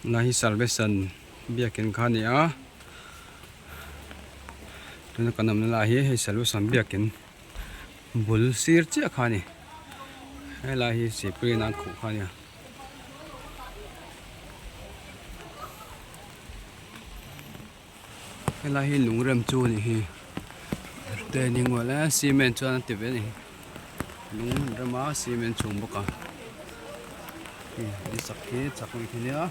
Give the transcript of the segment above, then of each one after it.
Lai hi salvation biakin kha a ni a tuna kan awmna lai hi hei salvation biakin bul sir chiah kha a ni helai hi sipui in an khuh kha a nia. Helai hi lungrem chu a nih hi te ni ngual e cement chuan an ti ve a ni lung an rem a cement chhung bawk a hei an sak hi chak mai thei nia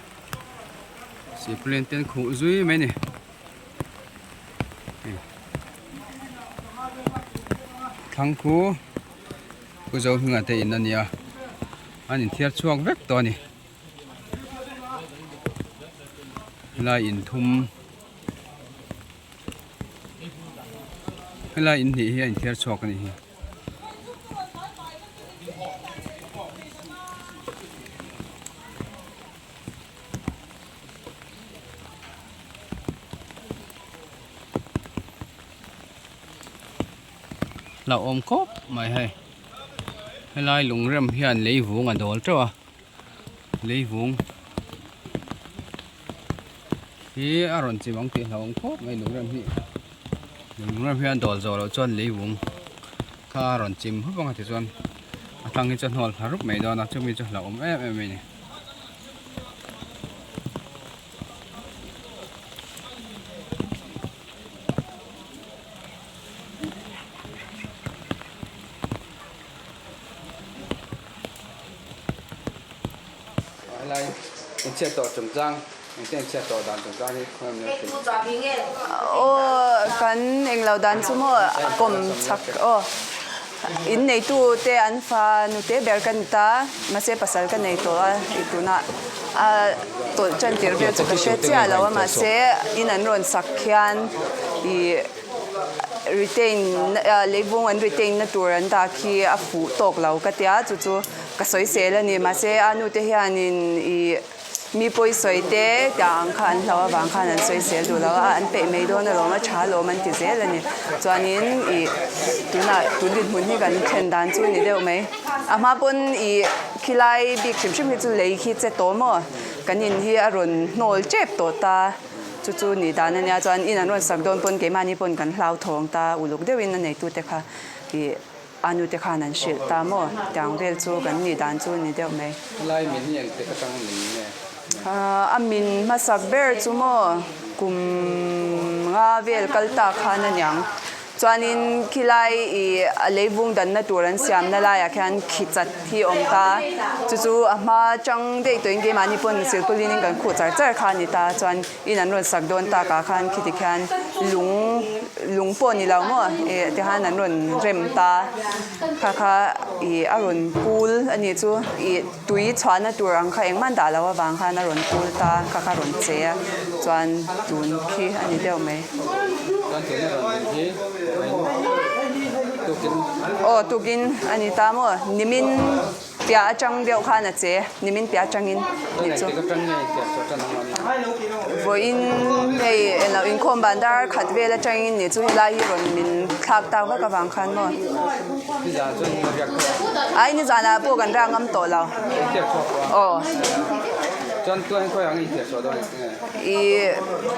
silpaulin te an khuh zui mai a ni hei thlang khu Pu Zohminga te in a nia an inthiar chhuak vek tawh a ni. Helai in thum helai in hnih hi a inthiar chhuak a nih hi. Hlauhawm khawp mai hei helai lungrem hian leivung a dawl teuh a. Leivung hi a rawn chim ang tih hlauhawm khawp mai lungrem hi lungrem hian dawl zawh loh chuan leivung kha a rawn chim hup ang a tichuan a tlang hi chu a hnawl thla rup mai dawn a chumi chu hlauhawm em em mai a ni. Helai inchhiat tawh chungchang engtin inchhiat tawh dan chungchang hi khawi awm nge Aw kan englo dan chu maw a kawm chak aw in neitu te an fa nute ber ka ni ta mahse pasal ka nei tawh a i tunah a tawlh tan tir vel chu ka hre chiah lo a mahse in an rawn sak khian ih Retain leivung an retain na tur an dah khi a fuh tawk lo ka tia chu chu ka sawi sel a ni mahse a nu te hianin ih mi pawi sawi te tiang ang kha an hlau avang khan an sawi sel duh lo a an peih mai dawn alawm a tha alawm an ti zel a ni chuanin ih tunah tun dinhmun hi kan thlen dan chu a ni deuh mai a hma pawn ih khilai bik hrim hrim hi chu lei khi che tawh maw kan in hi a rawn hnawl tep tawh ta. Chu chu nih dan a nia chuan in an rawn sak dawn pawn keimahni pawn kan hlauthawng ta uluk deuhin a neitute kha ih a nute khan an hrilh ta maw tiang vel chu kan nih dan chu ni deuh mai. Helai min hi engtik atang min nge? A min hmasak ber chu maw kum nga vel kal ta khan a niang. Chuanin khilai ih a leivung danna tur an siamna laiah khian khi chat hi a awm ta. Chu chu a hma chang daih tawhin keimahni pawn silpawlin in kan khuh char char kha a ni ta. Chuan in an rawn sak dawn takah khan khiti khian lung lung pawh ni lo maw ih tikhan an rawn rem ta. Kha kha ih a rawn kul a nih chu ih. Tui chhuahna tur ang kha engmah dah loh avang khan a rawn kul ta, kha kha rawn che a, chuan tun khi a ni deuh mai. Chuan tuna rawn min hi tukin. Aw tukin a ni ta maw? Nimin piah atang deuh khan a che, nimin piah atangin ni chu. Chuan engtik atang nge piah chhuah tan ang a ni? Vawiin hei englo inkhawm ban dar khat vel atangin ni chu helai hi rawn min thlak tak vak avang khan maw? Nizan chuan in riak tawh a. Ai nizanah pawh kan riak ngam tawh lo. In thiat chhuak tawh a. Aw. Chuan tuan khawi ang in thiat chhuah dawn engtin nge? I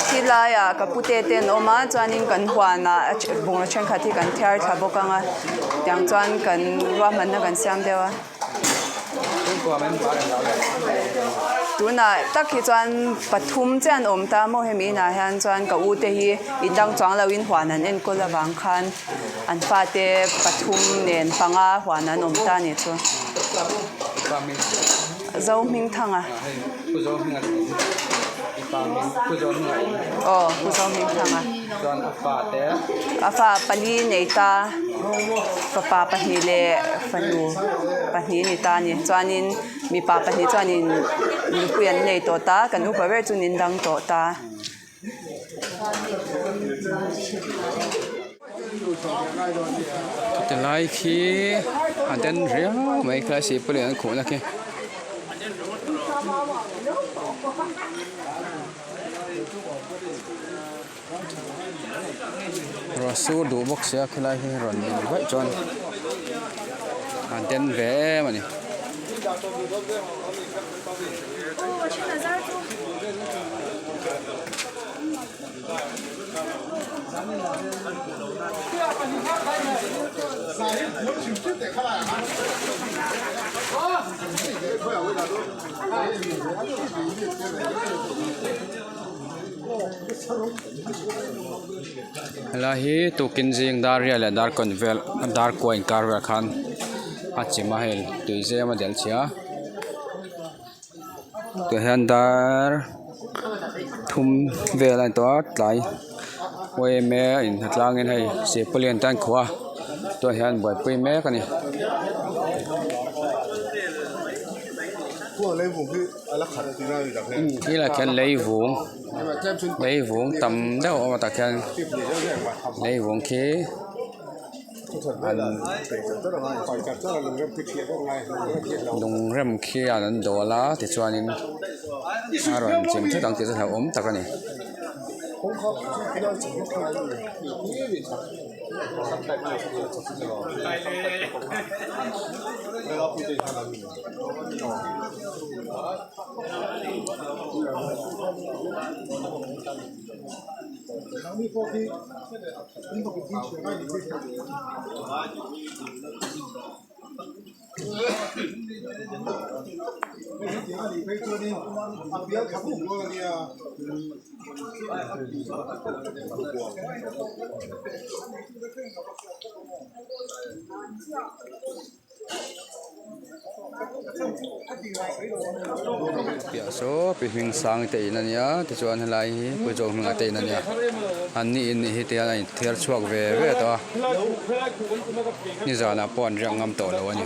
khilaiah ka pute te an awm a chuanin kan huanah bungraw thenkhat hi kan thiar thla bawk ang a tiang chuan kan ruahmanna kan siam deuh a. Tunah tak hi chuan pathum chiah an awm ta maw hemi inah hian chuan ka u te hi indang chuang lo in huan an enkawl avang khan an fate pathum nen panga huan an awm ta a nih chu. Zohmingthanga. Aw Pu Zohmingthanga. A fa pali nei ta fapa pahnih leh fanu pahnih a ni ta a ni chuanin mipa pahnih chuanin nupui an nei tawh ta kan upa ber chu nin dang tawh ta. Ti lai khi a den riau mai kha sihpui leh an khuhna khi. Ruah sur duh bawk sia khilai hi rawn in vaih chuan a den ve em a ni. Helai hi tukin zing dar riat leh dar kawn vel dar kua inkar velah khan a chim a hei tui zem a delh chhia a tah hian dar thum vel a ni tawh a tlai yma a inhna tlangin hei silpauline te an khuh a tunah hian buaipui mek a ni. Thil ah khian leivung leivung tam deuh a awm a tah khian leivung khi an lung rem khian an dawl a tichuanin a rawn chim thut ang tih chu hlauhawm tak a ni. Piah saw pi hming sang te in ania tichuan helai hi pu zawk hmingah te in ania an ni in nih hi tihian a inthiar chhuak ve ve tawh a nizanah pawh an riak ngam tawh lo a ni.